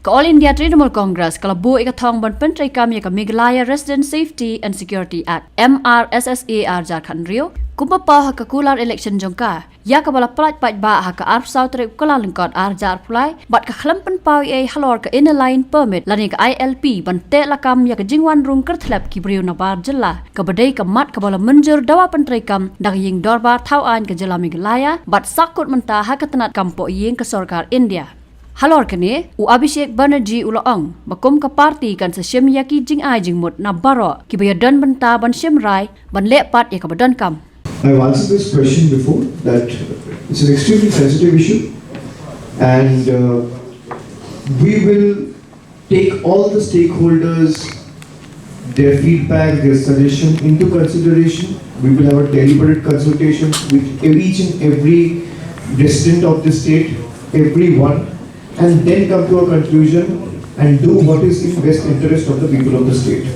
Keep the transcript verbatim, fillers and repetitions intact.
Ka All India Trinamool Congress ka la buh ïa ka thong ban pyntreikam ïa ka Meghalaya Resident Safety and Security Act, M R S S A, ar hajar khathynriew, kumba paw ha ka kular election jong ka, ïa kaba la pyllait paidbah ha ka arphew saw tarik u Kyllalyngkot ar hajar arphew lai, bad ka khlem pynpaw ei ei halor ka Inner Line Permit lane ka I L P ban teh lakam ïa ka jingwan rung kyrthlep ki briew nabar jylla, kaba dei ka mat kaba la mynjur dawa pyntreikam da ka Ïing Dorbar Thaw Aiñ ka jylla Meghalaya, bad sakhut mynta ha ka tnat kam pohïing ka sorkar India. Halor kane, u Abhishek Banerjee u la ong ba kum ka party kan sa shim ïa ki jingai jingmut na baroh kiba ïadon bynta ban shim rai, ban leh pat ïa kaba donkam. I've answered this question before, that it's an extremely sensitive issue, and uh, we will take all the stakeholders, their feedback, their suggestion into consideration. We will have a deliberate consultation with each and every resident of the state, everyone, and then come to a conclusion and do what is in best interest of the people of the state.